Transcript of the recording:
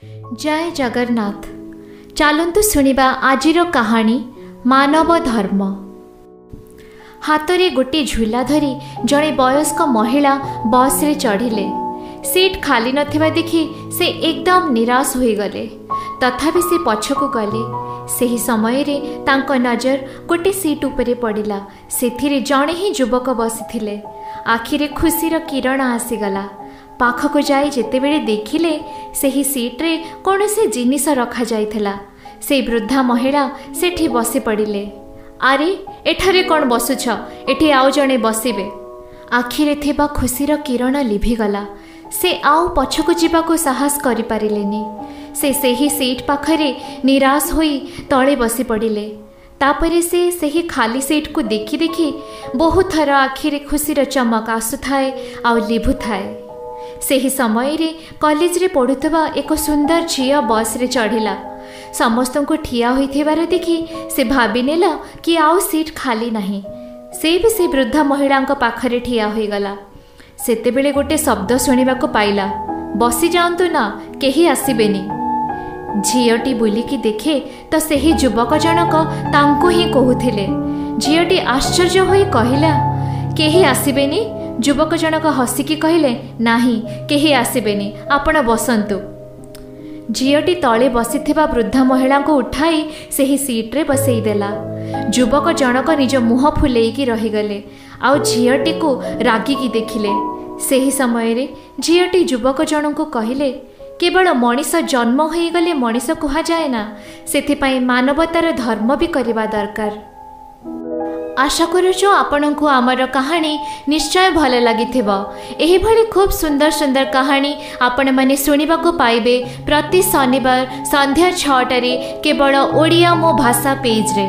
ଜୟ ଜଗନ୍ନାଥ। ଚାଲନ୍ତୁ ଶୁଣିବା ଆଜିର କାହାଣୀ ମାନବ ଧର୍ମ। ହାତରେ ଗୋଟିଏ ଝୁଲା ଧରି ଜଣେ ବୟସ୍କ ମହିଳା ବସ୍ରେ ଚଢ଼ିଲେ। ସିଟ୍ ଖାଲି ନଥିବା ଦେଖି ସେ ଏକଦମ ନିରାଶ ହୋଇଗଲେ। ତଥାପି ସେ ପଛକୁ ଗଲେ। ସେହି ସମୟରେ ତାଙ୍କ ନଜର ଗୋଟେ ସିଟ୍ ଉପରେ ପଡ଼ିଲା। ସେଥିରେ ଜଣେ ହିଁ ଯୁବକ ବସିଥିଲେ। ଆଖିରେ ଖୁସିର କିରଣ ଆସିଗଲା। ପାଖକୁ ଯାଇ ଯେତେବେଳେ ଦେଖିଲେ, ସେହି ସିଟ୍ରେ କୌଣସି ଜିନିଷ ରଖାଯାଇଥିଲା। ସେଇ ବୃଦ୍ଧା ମହିଳା ସେଠି ବସି ପଡ଼ିଲେ। ଆରେ, ଏଠାରେ କ'ଣ ବସୁଛ? ଏଠି ଆଉ ଜଣେ ବସିବେ। ଆଖିରେ ଥିବା ଖୁସିର କିରଣ ଲିଭିଗଲା। ସେ ଆଉ ପଛକୁ ଯିବାକୁ ସାହସ କରିପାରିଲେନି। ସେ ସେହି ସିଟ୍ ପାଖରେ ନିରାଶ ହୋଇ ତଳେ ବସି ପଡ଼ିଲେ। ତାପରେ ସେ ସେହି ଖାଲି ସିଟ୍କୁ ଦେଖି ଦେଖି ବହୁତ ଥର ଆଖିରେ ଖୁସିର ଚମକ ଆସୁଥାଏ ଆଉ ଲିଭୁଥାଏ। ସେହି ସମୟରେ କଲେଜରେ ପଢ଼ୁଥିବା ଏକ ସୁନ୍ଦର ଝିଅ ବସ୍ରେ ଚଢ଼ିଲା। ସମସ୍ତଙ୍କୁ ଠିଆ ହୋଇଥିବାର ଦେଖି ସେ ଭାବିନେଲା କି ଆଉ ସିଟ୍ ଖାଲି ନାହିଁ। ସେ ବି ସେ ବୃଦ୍ଧା ମହିଳାଙ୍କ ପାଖରେ ଠିଆ ହୋଇଗଲା। ସେତେବେଳେ ଗୋଟେ ଶବ୍ଦ ଶୁଣିବାକୁ ପାଇଲା, ବସିଯାଆନ୍ତୁ ନା, କେହି ଆସିବେନି। ଝିଅଟି ବୁଲିକି ଦେଖେ ତ ସେହି ଯୁବକ ଜଣକ ତାଙ୍କୁ ହିଁ କହୁଥିଲେ। ଝିଅଟି ଆଶ୍ଚର୍ଯ୍ୟ ହୋଇ କହିଲା, କେହି ଆସିବେନି? ଯୁବକ ଜଣକ ହସିକି କହିଲେ, ନାହିଁ, କେହି ଆସିବେନି, ଆପଣ ବସନ୍ତୁ। ଝିଅଟି ତଳେ ବସିଥିବା ବୃଦ୍ଧା ମହିଳାଙ୍କୁ ଉଠାଇ ସେହି ସିଟ୍ରେ ବସେଇଦେଲା। ଯୁବକ ଜଣକ ନିଜ ମୁହଁ ଫୁଲେଇକି ରହିଗଲେ ଆଉ ଝିଅଟିକୁ ରାଗିକି ଦେଖିଲେ। ସେହି ସମୟରେ ଝିଅଟି ଯୁବକ ଜଣଙ୍କୁ କହିଲେ, କେବଳ ମଣିଷ ଜନ୍ମ ହୋଇଗଲେ ମଣିଷ କୁହାଯାଏ ନା, ସେଥିପାଇଁ ମାନବତାର ଧର୍ମ ବି କରିବା ଦରକାର। ଆଶା କରୁଛୁ ଆପଣଙ୍କୁ ଆମର କାହାଣୀ ନିଶ୍ଚୟ ଭଲ ଲାଗିଥିବ। ଏହିଭଳି ଖୁବ୍ ସୁନ୍ଦର ସୁନ୍ଦର କାହାଣୀ ଆପଣମାନେ ଶୁଣିବାକୁ ପାଇବେ ପ୍ରତି ଶନିବାର ସନ୍ଧ୍ୟା 6ଟାରେ କେବଳ ଓଡ଼ିଆ ମୋ ଭାଷା ପେଜ୍ରେ।